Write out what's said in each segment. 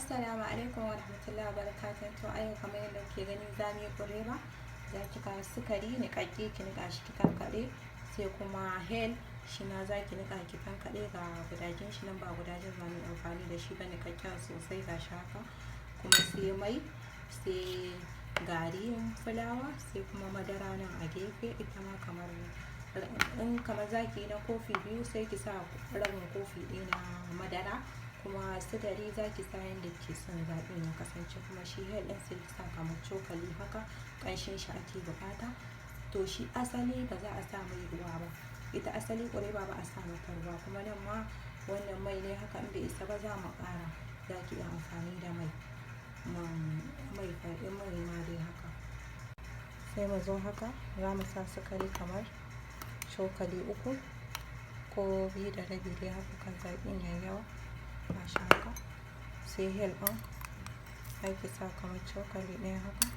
Assalamu alaikum wa rahmatullahi wa barakatuh. To a yau, kamar yadda kuke gani, za mu yi ƙureba. Za ki kawo sukari niƙaƙƙe, ki niƙa shi ki tankaɗe, sai kuma hel, shi ma za ki niƙa ki tankaɗe. Ga gudajen shi nan, ba gudajen za mu yi amfani da shi ba, niƙaƙƙen sosai, ga shi haka. Kuma sai mai, sai garin fulawa, sai kuma madara nan a gefe. Ita ma kamar in kamar za ki yi na kofi 2, sai ki sa rabin kofi ɗaya na madara. Kuma sukari za ki sa yanda kike son zaƙin ya kasance. Kuma shi hel ɗin, sai ki sa kamar cokali haka, ƙanshin shi ake buƙata. To shi asali ba za a sa mai ruwa ba. Ita asali ƙureba ba a sa mata ruwa. Kuma nan ma wannan mai ne haka, in bai isa ba za mu ƙara. Za ki iya amfani da mai, mai faɗi mai ma dai haka. Sai mu zo haka, za mu sa sukari kamar cokali 3 ko 2.5 dai haka, kan zaƙin yayi yawa. Ga shi haka. Sai hel ɗin, za ki sa kamar cokali 1 haka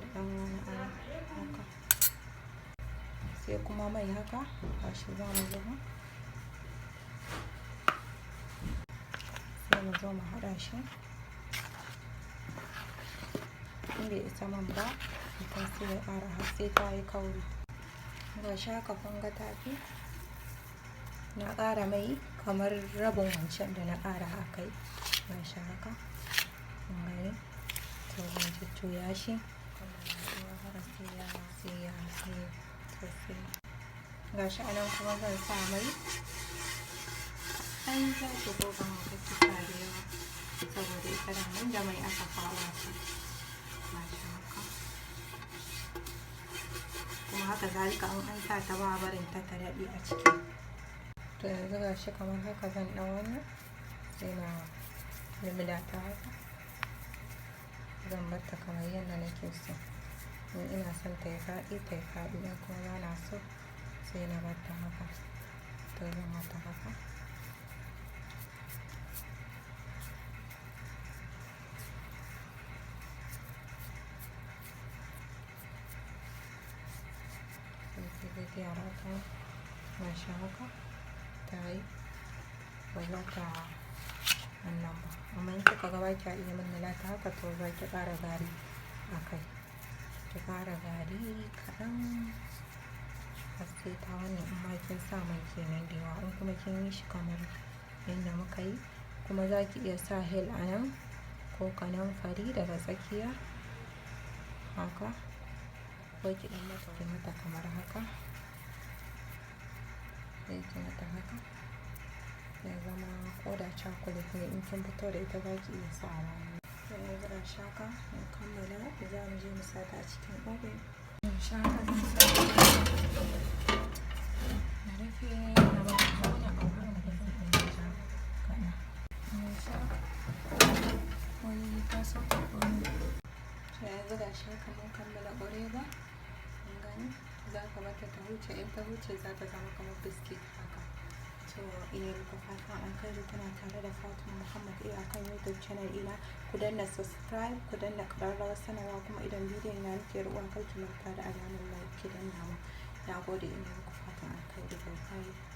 da ɗan wani abu haka. Sai kuma mai haka, ga shi za mu zuba. Sai mu zo mu haɗa shi. In bai isa man ba, mutum sai ya ƙara har sai ta yi kauri. Ga shi haka, kun ga ta fi. Na ƙara mai kamar rabin wancan da na ƙara a kai. Ga shi haka. Kun gani? To zan jujjuya shi. Haka sai ya to sai. Ga shi a nan kuma zan sa mai. Ai za ki goga ma, kar ki sa da yawa, saboda ita daman da mai aka kwaɓa ta. Ga shi haka. Kuma haka zalika, in an sa ta, ba a barin ta ta daɗe a ciki. To yanzu ga shi kamar haka, zan ɗau wannan, sai na mulmula ta haka. Zan bar ta kamar yadda nake so. In ina son ta yi faɗi, ta yi faɗi, in kuma bana so, sai na bar ta haka. To zan mata haka. Sai ki gyaggyara ta. Ga shi haka. Ta yi. Ba za ta wannan ba. Amma in kika ga ba kya iya mulmula ta haka, to za ki ƙara gari a kai. Ki ƙara gari kaɗan har sai ta wannan, in ma kin sa mai kenan da yawa. In kuma kin yi shi kamar yadda muka yi, kuma za ki iya sa hel a nan ko kanamfari daga tsakiya haka. Ko ki ɗan mata, ki mata kamar haka. Sai ki mata haka. Ya zama ko da chocolate ne, in kin fito da ita za ki iya sawa. To yanzu ga shi haka mun kammala, za mu je mu sa ta a cikin oven. Shi haka zan sa na rufe, na bar ta zauna a wurin da zan ɗan ja kaɗan. Sha wani ta sauke komai. To yanzu ga shi haka mun kammala ƙureba. Kun gani? Za ka bar ta ta huce, in ta huce za ta zama kamar biscuit haka. To ina muku fatan alkhairi. Kuna tare da Fatima Muhammad A akan YouTube channel ɗina. Ku danna subscribe, ku danna ƙararrawar sanarwa, kuma idan bidiyon ya miki ruwan, kar ki manta da alamar like, ki danna mun. Na gode, ina muku fatan alkhairi. Bye bye.